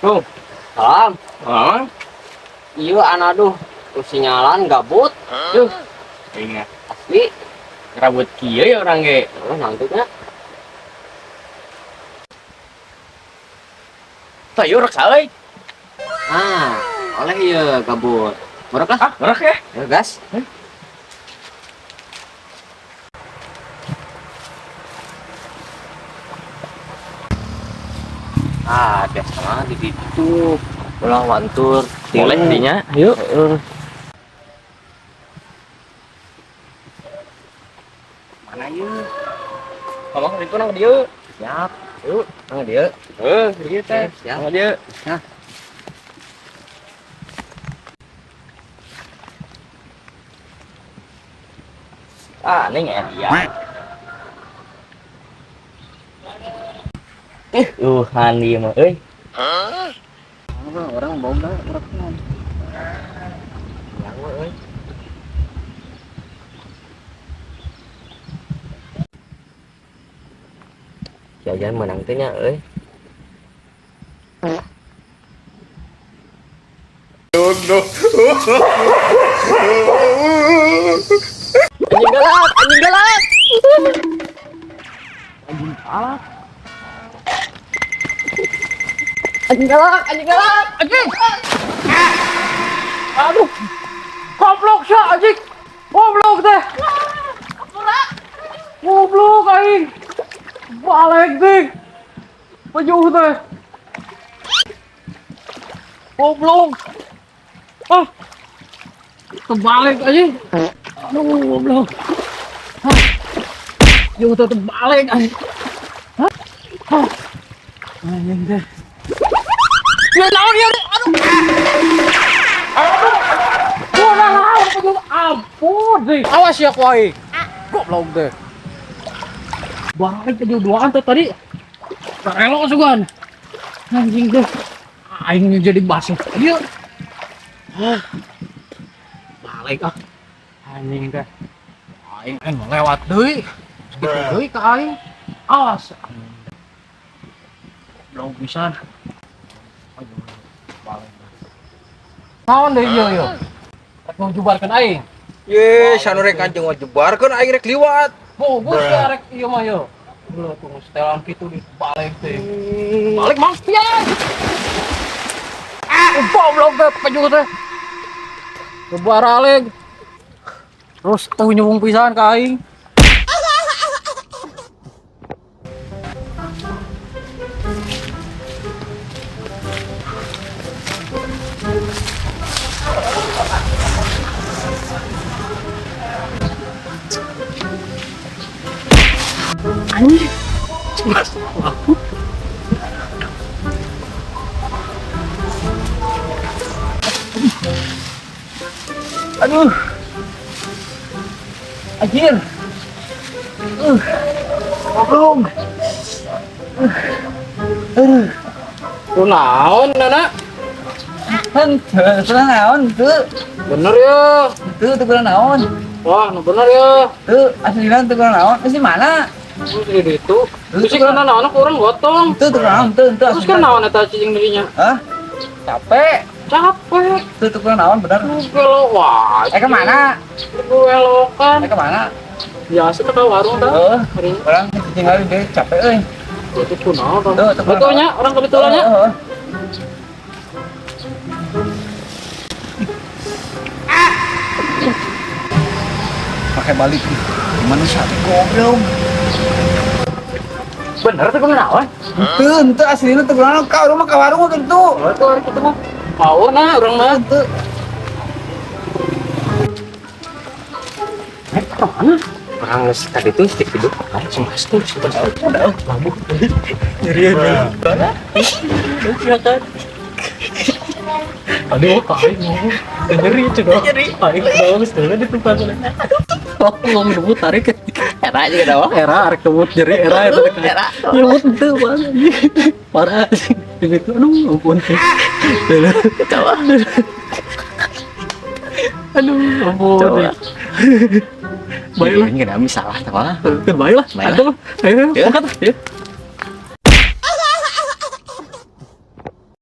Tuh, Salam. ah, Iya, aduh, sinyalan gabut. Duh, ingat Asli. rambut kieu ya orang ge. Oh, nangtuknya. Tah ieu rek saeuy. Ah, oleh iya gabut. Murah lah. Ah, rek ya. Ya, gas. Ah, biasa mah di situ. Ulah wantur. Boleh dinya, yuk. Heeh. Mana yuk? Ngomong itu nang dieu. Siap. Yuk, nang dieu. Heuh, dieu teh. Oke, siap. Nang dieu. Nah. Ah, ning ya. Handi mah euy. Ah, orang boga orang. Yang euy. Jajan menang teh nya euy. Anjing galak, anjing galak. Anjing galak. Anjing galak, anjing galak. Anjing. Aduh. Goblok sia anjing. Goblok teh. Goblok aing. Balik teh. Pajuh teh. Goblok. Ah. Kebalik anjing. Aduh, goblok. Ah. Juh teh terbalik anjing. Hah? Ah. Anjing teh. Ya naon ya, aduh. Aduh. Wah, naon pajuh. Ampun deh. Awas ya ku aing. Goblok teh. Balik ke duaan teh tadi. Elok sugan. Anjing teh. Aing jadi basuh. Dia. Ah. Balik ah. Anjing teh. Aing kan mau lewat deui. Segitu deui ka aing. Awas. Goblok pisan. Aduh, balik. Naon deui ieu ieu? Rek mau jubarkeun aing. Ye, sanu rek anjing ngajebarkeun aing rek liwat. Bogus ya rek ieu mah ieu. Belum tuh setelan kitu di balik teh. Balik mang pian. Ah, goblok teh pajuh teh. Kebaralek. Terus tuh nyuwung pisan ka aing. Anjing. Mas, aku. Aduh. Anjir. Goblok. Aduh. Kunaon, Nana? Henteu, teu naon teu. Bener ya. Teu teu naon. Wah, nu bener ya. Teu aslina teu naon. Asli mana? Terus di ditu. Terus kan naon kurang gotong. Teu teu naon teu teu. Terus kan naon eta cicing dirinya? Hah? Capek. Capek. Teu teu naon bener. Terus kalau wah. Eh kemana? Belokan. Eh kemana? Biasa ke warung tah. Heeh. Hari ini. Orang tinggal deh capek euy. Itu kunaon tah. Tuh, tuh, Betulnya orang kebetulannya. Heeh. Pakai balik. Gimana sate goblok. Bener tuh kunaon? Teu henteu aslina teu naon ka rumah ka warung gitu. Tuh hari ketemu. Mau nah orang mah. Henteu. Eh, kemana? Orang geus tadi tuh stick hidup. Mas tuh, Udah. Mabuk. Nyeri ya. Iya kan? Aduh, aing ngomong. Nyeri coba. Nyeri. Aing dong, sebenarnya di tempat mana. Waktu ngomong debut tarik. Era juga dah. Era arek debut nyeri era itu. Era. Nyebut itu parah. Parah. Itu aduh, ampun. Ketawa. Aduh, ampun. Coba. Baiklah. Ini nggak salah tahu lah. Baiklah. Baiklah. Aduh, ayo, Ya. angkat. Ya.